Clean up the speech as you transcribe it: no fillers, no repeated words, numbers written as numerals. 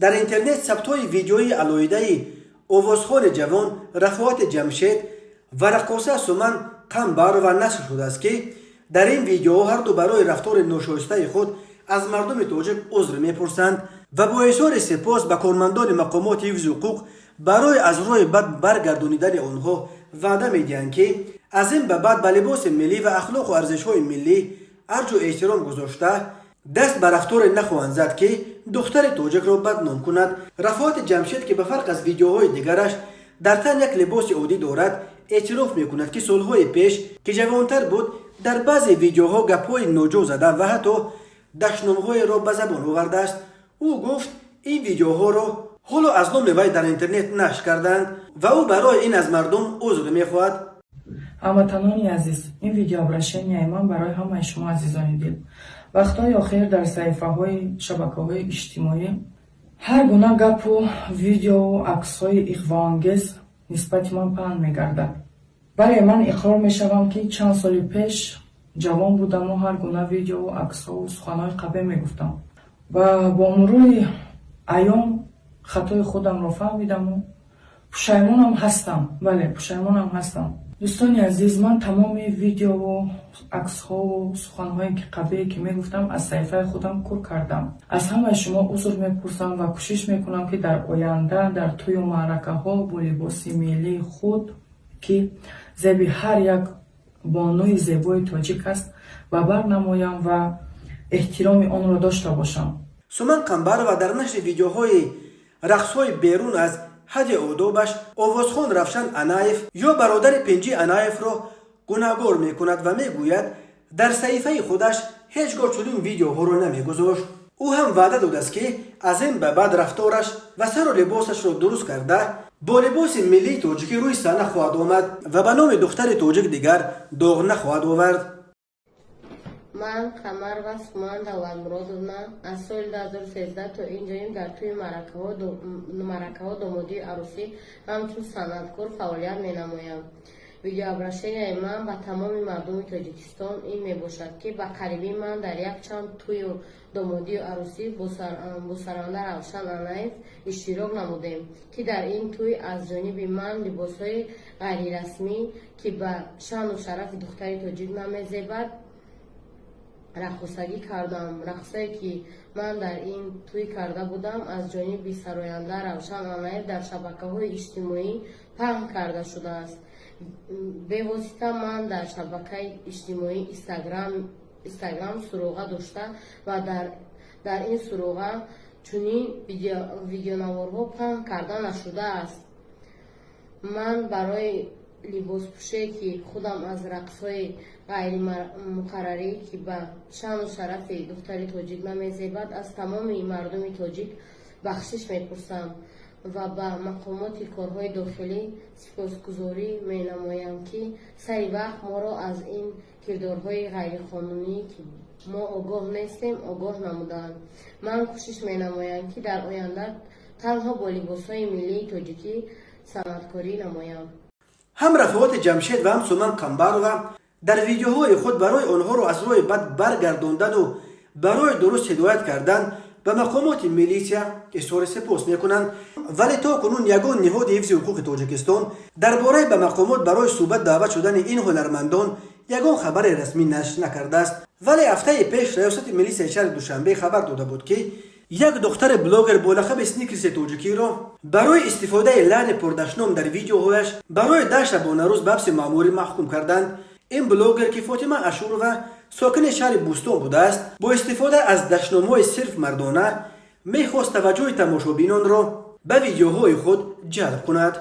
Дар интернет сабтҳои видеоии алоҳидаи овозхони ҷавон Рафоати Ҷамшед ва раққоса Суман Қамбарова нашр шудааст, ки дар ин видеоҳо ҳарду барои рафтори ношоистаи худ аз мардуми тоҷик узр мепурсанд ва бо изҳори сипос ба кормандони мақомоти ҳифзи ҳуқуқ барои аз роҳи бад баргардонидани онҳо ваъда медиҳанд, ки аз ин ба баъд ба либоси миллӣ ва ахлоқу арзишҳои миллӣ арҷу эҳтиром гузошта, даст ба рафторе нахоҳанд зад, ки духтари тоҷикро бадном кунад. Рафоати Ҷамшед, ки ба фарқ аз видеоҳои дигараш дар тан як либоси оддӣ дорад, эътироф мекунад, ки солҳои пеш, ки ҷавонтар буд, дар баъзе видеоҳо гапҳои ноҷо зада ва ҳатто дашномҳоеро ба забон овардааст. Ӯ гуфт, ин видеоҳоро ҳоло аз номи вай дар интернет нашр карданд ва ӯ барои ин аз мардум узр мехоҳад. Ҳамватанони азиз, ин видеообращенияи ман барои ҳамаи шумо, азизони дил. Вақтҳои охир дар саҳифаҳои шабакаҳои иҷтимоӣ ҳар гуна гапу видеову аксҳои иғвоангез нисбати ман паҳн мегардад. Бале, ман иқрор мешавам, ки чанд соли пеш ҷавон будаму ҳар гуна видеову аксҳову суханҳои қабеҳ мегуфтам ва бо мурури айём хатои худамро фаҳмидаму пушаймонам ҳастам. Бале, пушаймонам ҳастам. Дӯстони азиз, ман тамоми видеову аксҳову суханҳое ки қабеҳе ки мегуфтам, аз саҳифаи худам кур кардам. Аз ҳамаи шумо узр мепурсам ва кӯшиш мекунам, ки дар оянда дар тӯю маъракаҳо бо либоси миллии худ, ки зеби ҳар як бонуи зебои тоҷик аст, ба бар намоям ва эҳтироми онро дошта бошам. Суман Қамбарова дар нашри видеоҳои рақсҳои берун аз ҳадди одобаш овозхон Равшан Анаев ё бародари Пинҷи Анаевро гунаҳгор мекунад ва мегӯяд, дар саҳифаи худаш ҳеҷ гоҳ чунин видеоҳоро намегузошт. Ӯ ҳам ваъда додааст, ки аз ин ба баъд рафтораш ва сару либосашро дуруст карда, бо либоси миллии тоҷикӣ рӯи саҳна хоҳад омад ва ба номи духтари тоҷик дигар доғ нахоҳад овард. Ман, Қамарова Суман Давлатмуродовна, аз соли 2013 то ин ҷоим дар тӯи маъракаҳо, домодию арӯсӣ ҳамчун санъаткор фаъолият менамоям. Видеообращенияи ман ба тамоми мардуми Тоҷикистон ин мебошад, ки ба қарибӣ ман дар якчанд тӯю домодию арӯсӣ бо саранда Равшан Анаев иштирок намудем, ки дар ин тӯй аз ҷониби ман либосҳои ғайрирасмӣ, ки ба шаъну шарафи духтари тоҷик намезебад, раққосагӣ кардам. Рақсое, ки ман дар ин тӯй карда будам, аз ҷониби сароянда Равшан Анаев дар шабакаҳои иҷтимоӣ паҳн карда шудааст. Бевосита ман дар шабакаи иҷтимоӣ Инстаграм суроға дошта ва дар ин суроға чунин видеонаворҳо паҳн карда нашудааст. Ман барои либоспӯшие, ки худам аз рақсҳои ғайримуқаррарӣ, ки ба шаъну шарафи духтари тоҷик намезебад, аз тамоми мардуми тоҷик бахшиш мепурсам ва ба мақомоти корҳои дохилӣ сипосгузорӣ менамоям, ки сари вақт моро аз ин кирдорҳои ғайриқонунӣ, ки мо огоҳ нестем, огоҳ намуданд. Ман кӯшиш менамоям, ки дар оянда танҳо бо либосҳои миллии тоҷикӣ санъаткорӣ намоям. Ҳам Рафоати Ҷамшед ва ҳам Суман Қамбарова дар видеоҳои худ барои онҳоро аз роҳи бад баргардондану барои дуруст ҳидоят кардан ба мақомоти милитсия изҳори сипос мекунанд, вале то кунун ягон ниҳоди ҳифзи ҳуқуқи Тоҷикистон дар бораи ба мақомот барои суҳбат даъват шудани ин ҳунармандон ягон хабари расмӣ нашр накардааст. Вале ҳафтаи пеш раёсати милитсияи шаҳри Душанбе хабар дода буд, ки як духтари блогер бо лақаби Сникерси тоҷикиро барои истифодаи лаҳни пурдашном дар видеоҳояш барои 10 шабонарӯз ба ҳабси маъмурӣ маҳкум карданд. Ин блогер, ки Фотима Ашурова, сокини шаҳри Бӯстон будааст, бо истифода аз дашномҳои сирф мардона мехост таваҷҷӯҳи тамошобинонро ба видеоҳои худ ҷалб кунад.